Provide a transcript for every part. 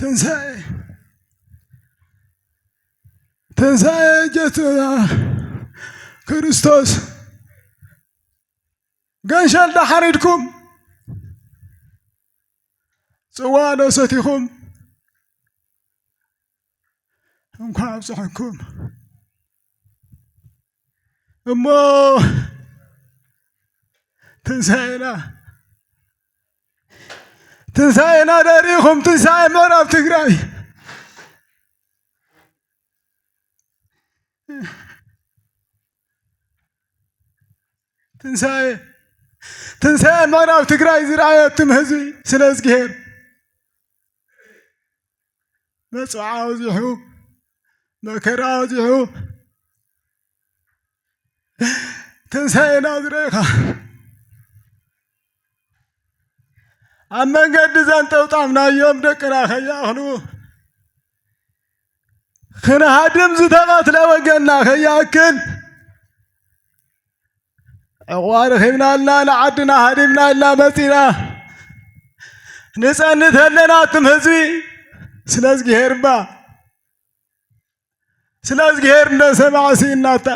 ትንሳኤ ትንሳኤ ጌታና ክርስቶስ ገንሸል ዶ ሓሪድኩም፣ ጽዋ ዶ ሰቲኹም፣ እንኳዕ ኣብጽሐኩም። እሞ ትንሳኤና ትንሳኤና ደሪኹም፣ ትንሳኤ ምዕራብ ትግራይ፣ ትንሳኤ ትንሳኤ ምዕራብ ትግራይ ዝረኣየትም ህዝቢ ስለ እዝግሄር መጽዓ በዚሑ፣ መከራ በዚሑ፣ ትንሳኤና ዝረኢኻ። ኣብ መንገዲ ዘንጠብጣብናዮም ደቅና ከይኣኽሉ፣ ክንሃድም ዝተቐትለ ወገንና ከይኣክል፣ ዕቑባ ረኺብናልና፣ ንዓድና ሃዲምናልና መጺና። ንጸንት ኣለና፣ ኣቱም ህዝቢ፣ ስለ እዝግሄር እባ፣ ስለ እዝግሄር እንደ ሰማዕ ስኢናታ።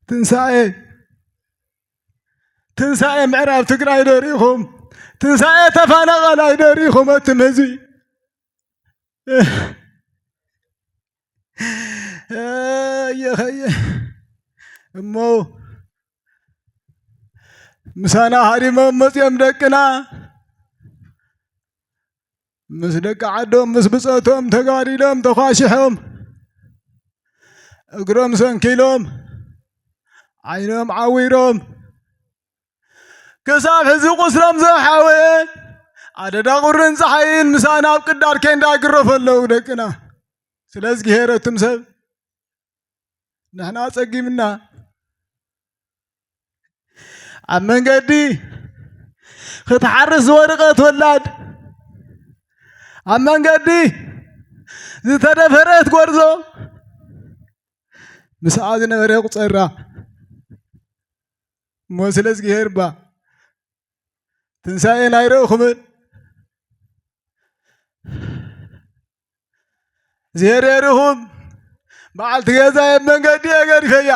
ትንሳኤ፣ ትንሳኤ ምዕራብ ትግራይ ዶ ርኢኹም? ትንሳኤ ተፈናቐላይ ዶ ርኢኹም? ኣቱም ህዝቢ፣ እየኸየ እሞ ምሳና ሃዲሞም መፅኦም ደቅና ምስ ደቂ ዓዶም ምስ ብፆቶም ተጋዲሎም ተኳሽሖም እግሮም ሰንኪሎም ዓይኖም ዓዊሮም ክሳብ ሕዚ ቁስሎም ዘውሓወ ኣደዳ ቁርን ፀሓይን ምሳና ኣብ ቅዳድ ኬንዳ ይግረፉ ኣለዉ ደቅና። ስለ እዝግሄር ኣቱም ሰብ ንሕና ጸጊምና ኣብ መንገዲ ክትሓርስ ዝወደቐት ወላድ ኣብ መንገዲ ዝተደፈረት ጎርዞ ምስኣ ዝነበረ ቁጸራ እሞ ስለ እዝግሄር እባ ትንሳኤን ኣይረእኹምን። ዜሬርኹም በዓልቲ ገዛይ ኣብ መንገዲ እየ ገዲፈያ።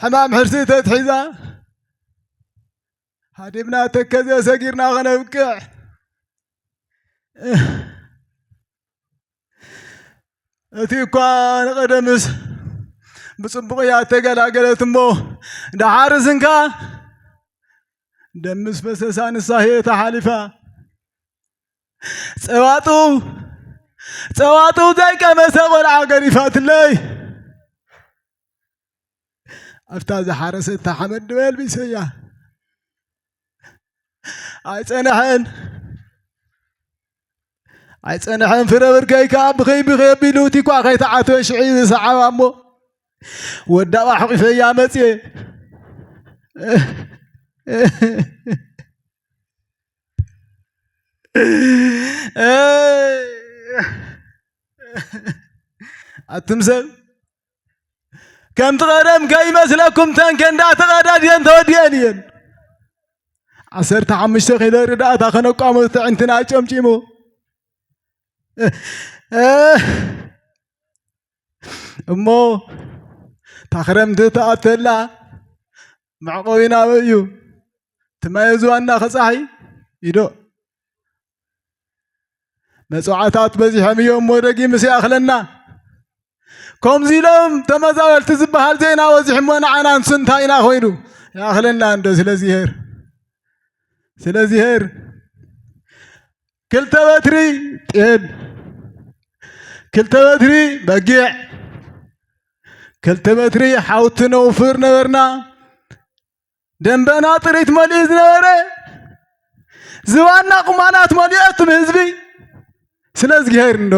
ሕማም ሕርሲ ተትሒዛ ሃዲምና ተከዘ ሰጊርና ከነብቅዕ እቲ እኳ ንቐደምስ ብጽቡቕ እያ እተገላገለት እሞ ደሓርስ እንካ ደም ምስ ፈሰሳ ንሳ ህይወታ ሓሊፋ። ጸዋጥው ጸዋጥው ዘይቀመሰ ቆልዓ ገዲፋትለይ። ኣብታ ዝሓረሰታ ሓመድ ድበል ቢሰያ ኣይጸንሐን ኣይጸንሐን ፍረ ብርከይ ከኣ ብኸይ ብኸይ ኣቢሉ እቲ እኳ ከይተዓተወ ሽዒ ዝሰዓባ እሞ ወዳቕ ኣሕቂፈያ መጽየ። ኣቱም ሰብ ከምቲ ቀደም ከይመስለኩም ተንከ እንዳተቐዳድየን ተወዲአን እየን። ዓሰርተ ሓሙሽተ ኪሎ ርዳእታ ከነቋሞ ተዕንትና ጨምጪሙ እሞ ታኽረምቲ ተኣተላ መዕቆቢ ናበይ እዩ? ትማየ ዝዋና ከጻሒ ኢዶ መጽዋዕታት በዚሖም እዮም እሞ ደጊምስ ይኣኽለና። ከምዚ ኢሎም ተመዛበልቲ ዝበሃል ዜና በዚሑ እሞ ንዓና ንሱ እንታይ ኢና ኮይኑ? ይኣኽለና እንዶ ስለ እዝሄር ስለ እዝሄር ክልተ በትሪ ጤል ክልተ በትሪ በጊዕ ክልተ በትሪ ሓውቲ ነውፍር ነበርና። ደንበና ጥሪት መሊኡ ዝነበረ ዝባና ቁማላት መሊኦት ብህዝቢ ስለ እዝግሄር እንዶ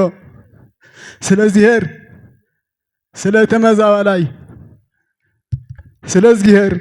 ስለ እዝሄር ስለ ተመዛባላይ ስለ እዝግሄር